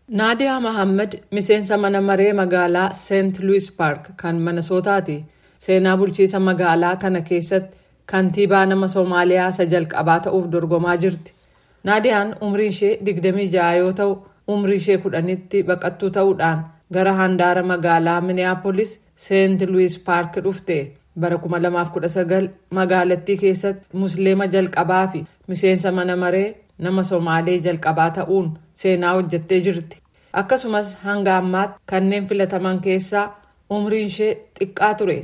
Naadiyaa Mahammad miseensa mana maree magaalaa Seent Luwis Paark kan Minnesootaati. Seenaa bulchiisa magaalaa kana keessatti kantiibaa nama Soomaaliyaa isa jalqabaa ta'uuf dorgomaa jirti. Naadiyaan umriin ishee 26 yoo ta'u, umrii ishee 10tti baqattuu ta'uudhaan gara handaara magaalaa Minneapolis, Seent Luwis Paark dhufte. Bara 2019 magaalattii keessatti Musliima jalqabaa fi miseensa mana maree nama Somaalee jalqabaa ta'uun seenaa hojjettee jirti. Akkasumas hanga ammaatti kanneen filataman keessaa umriin ishee xiqqaa ture.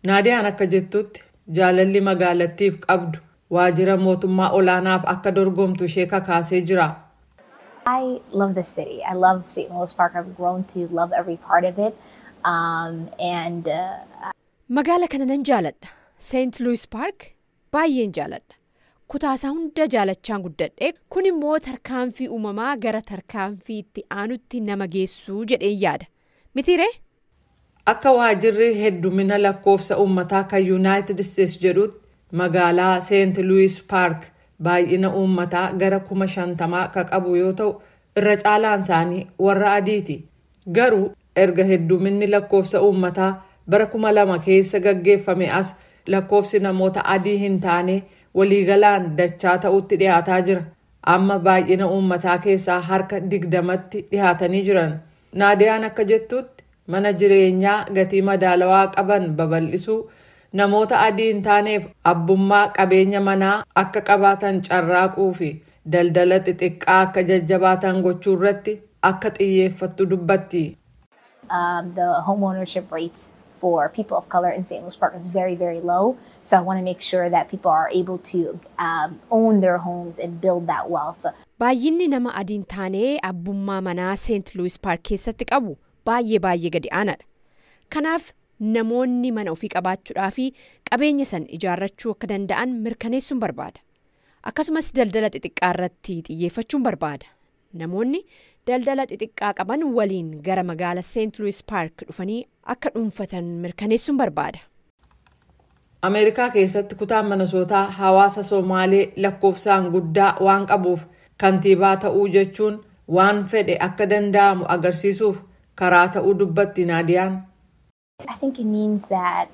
Naadiyaan akka jettutti, jaalalli magaalattiif qabdu waajjira mootummaa olaanaaf akka dorgomtu ishee kakaasee jira. I love the city. I love St. Louis Park. I've grown to love every part of it. And Magaala kana nan jaaladha. Seent Louis Park baay'een jaaladha. Kutaasaa hunda jaalachaan guddadhe. Kun immoo tarkaanfii uumamaa gara tarkaanfii itti aanutti nama geessuu jedheen yaada. Mitiiree? Akka waajjirri heddumina lakkoofsa uummataa kan Yuunaayitid Isteetsi jedhutti, magaalaa Seent Luwis Paark baay'ina uummataa gara 50,000 kan qabu yoo ta'u, irra caalaan isaanii warra adiiti. Garuu erga hedduminni lakkoofsa uummataa bara 2000 keessa gaggeeffame as lakkoofsi namoota adii hin taane waliigalaan dachaa ta'utti dhiyaataa jira. Amma baay'ina uummataa keessaa harka 20tti dhiyaatanii jiran. Naadiyaan akka jettutti, mana jireenyaa gatii madaalawaa qaban babal'isuu, namoota adii hin taaneef abbummaa qabeenya manaa akka qabaatan carraaquu fi daldala xixiqqaa akka jajjabaatan gochuu irratti akka xiyyeeffattu dubbatti. The home ownership rates for people of color in St. Louis Park is very, very low. So I want to make sure that people are able to own their homes and build that wealth. Baay'inni nama adiin taanee abbummaa manaa Seent Louis Park keessatti qabu baay'ee baay'ee gadi aanaadha. Kanaaf namoonni mana ofii qabaachuudhaa fi qabeenya san ijaarrachuu akka danda'an mirkaneessuun barbaada. Akkasumas daldala xixiqqaa irratti xiyyeeffachuun barbaada. Namoonni daldala xixiqqaa qaban waliin gara magaala Seent Louis Park dhufanii akka dhuunfatan mirkaneessuun barbaada. Ameerikaa keessatti kutaan Minnesootaa hawaasa Somaalee lakkoofsaan guddaa waan qabuuf, kantiibaa ta'uu jechuun waan fedhe akka danda'amu agarsiisuuf karaa ta'uu dubbatti Naadiyaan. I think it means that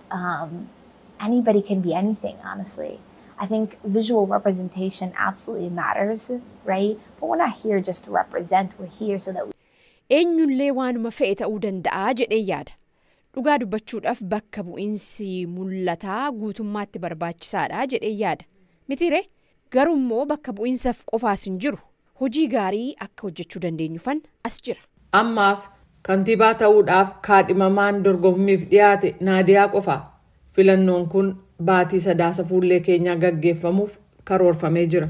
anybody can be anything, honestly. I think visual representation absolutely matters, right? But we're not here just to represent, we're here so that we Eenyullee waanuma fe'e ta'uu danda'a jedhee yaada. Dhugaa dubbachuudhaaf bakka bu'iinsi mul'ataa guutummaatti barbaachisaadha jedhee yaada. Mitiiree? Garuu immoo bakka bu'iinsaaf qofaas hin jiru. Hojii gaarii akka hojjechuu dandeenyufan as jira. Ammaaf kantiibaa ta'uudhaaf kaadhimamaan dorgommiif dhiyaate Naadiyaa qofa. Filannoon kun baatii Sadaasa fuullee keenyaa gaggeeffamuuf karoorfamee jira.